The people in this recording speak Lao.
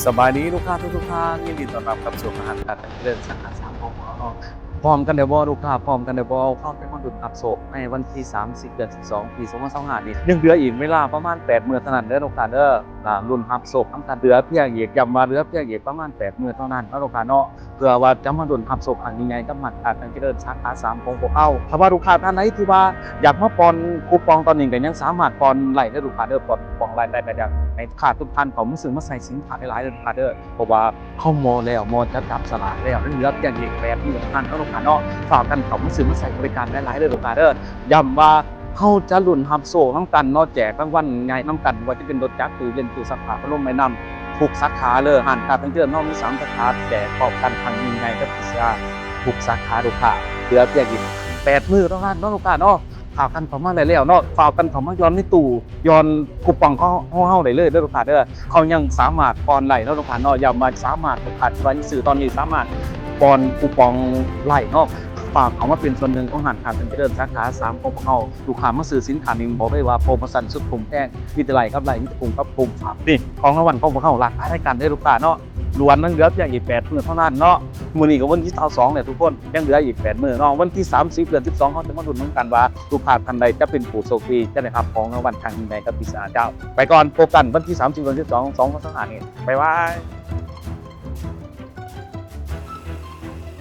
ສະບາຍດີລູກຄ້າທຸກໆທ່ານ, ຍິນດີຕ້ອນຮັບເຂົ້າສູ່ຮ້ານຄ້າຈະເລີນສາຂາສາມຂອງພວກເຮົາເນາະ. ພ້ອມກັນແລ້ວບໍ່ລູກຄ້າ? ພ້ອມກັນແລ້ວບໍ່? ເຮົາຈະມາລຸ້ນຮັບໂຊກໃນວັນທີສາມສິບ ເດືອນສິບສອງ ປີ ສອງພັນຊາວຫ້ານີ້ ຍັງເຫຼືອອີກເວລາປະມານແປດມື້ເທົ່ານັ້ນເດີລູກຄ້າເດີ. ລຸ້ນຮັບໂຊກນຳກັນ ເຫຼືອພຽງອີກ ຢ້ຳວ່າເຫຼືອພຽງອີກປະມານແປດມື້ເທົ່ານັ້ນເນາະລູກຄ້າເນາະ. ເພື່ອວ່າຈະມາລຸ້ນຮັບໂຊກຄັ້ງຍິ່ງໃຫຍ່ກັບຮ້ານຄ້າແສງຈະເລີນສາຂາສາມຂອງພວກເຮົາ. ຖ້າວ່າລູກຄ້າທ່ານໃດທີ່ວ່າຢາກມາປ່ອນຄູປອງຕອນນີ້ ກໍຍັງສາມາດປ່ອນໄດ້ເດີລູກຄ້າເດີ, ປ່ອນຄູປອງໄດ້ໄດ້ ກໍຢາກໃຫ້ລູກຄ້າທຸກທ່ານເຂົ້າມາຊື້ມາໃສ່ສິນຄ້າຫຼາຍໆເດີລູກຄ້າເດີ, ເພາະວ່າເຮົາໝໍ້ແລ້ວ, ໝໍ້ຈະຈັບສະຫຼາກແລ້ວ, ຍັງເຫຼືອພຽງອີກແປດມື້ເທົ່ານັ້ນເນາະລູກຄ້າເນາະ. ຝາກກັນເຂົ້າມາຊື້ມາໃສ່ບໍລິການຫຼາຍໆເດີລູກຄ້າເດີ. ຢ້ຳວ່າເຮົາຈະລຸ້ນຮັບໂຊກນຳກັນເນາະ, ແຈກລາງວັນໃຫຍ່ນຳກັນ, ບໍ່ວ່າຈະເປັນລົດຈັກ, ຕູ້ເຢັນ, ຕູ້ຊັກຜ້າ, ພັດລົມ, ໄມ້ນ້ຳ, ທຸກສາຂາເລີຍ. ຮ້ານຄ້າແສງຈະເລີນເຮົາມີສາມສາຂາ, ແຈກພ້ອມກັນຄັ້ງຍິ່ງໃຫຍ່ກັບພິເສດທຸກສາຂາລູກຄ້າ. ເຫຼືອພຽງອີກແປດມື້ເທົ່ານັ້ນເນາະລູກຄ້າເນາະ. ຝາກກັນເຂົ້າມາໄດ້ແລ້ວເນາະ, ຝາກກັນເຂົ້າມາຢ່ອນໃນຕູ້, ຢ່ອນຄູປອງຂອງເຮົາໄດ້ເລີຍເດີລູກຄ້າເດີ. ເຮົາຍັງສາມາດປ່ອນໄດ້ເນາະລູກຄ້າເນາະ, ຢ້ຳວ່າສາມາດ, ລູກຄ້າທີ່ວ່າຍັງຊື້ຕອນນີ້ສາມາດປ່ອນຄູປອງໄດ້ເນາະ. ຝາກເຂົ້າມາເປັນສ່ວນໜຶ່ງຂອງຮ້ານຄ້າແສງຈະເລີນສາຂາສາມຂອງພວກເຮົາ. ລູກຄ້າມາຊື້ສິນຄ້ານີ້ ບອກເລີຍວ່າໂປຣໂມຊັນສຸດຄຸ້ມແພງ, ມີແຕ່ໄລ່ກັບໄລ່, ມີແຕ່ຄຸ້ມກັບຄຸ້ມ. ນີ້ຂອງລາງວັນຂອງພວກເຮົາຫຼາກຫຼາຍລາຍການເດີລູກຄ້າເນາະ. ຫຼວນຍັງເຫຼືອພຽງອີກແປດມື້ເທົ່ານັ້ນເນາະ. ມື້ນີ້ກໍວັນທີຊາວສອງແລ້ວທຸກຄົນ, ຍັງເຫຼືອອີກແປດມື້ເນາະ. ວັນທີສາມສິບ ເດືອນສິບສອງ ເຮົາຈະມາລຸ້ນນຳກັນວ່າ ລູກຄ້າທ່ານໃດຈະເປັນຜູ້ໂຊກດີ ຈະໄດ້ຮັບຂອງລາງວັນຄັ້ງຍິ່ງໃຫຍ່ກັບພິເສດເຈົ້າ. ໄປກ່ອນ, ພົບກັນວັນທີສາມສິບ ເດືອນສິບສອງ ສອງພັນຊາວຫ້ານີ້. ບາຍບາຍ.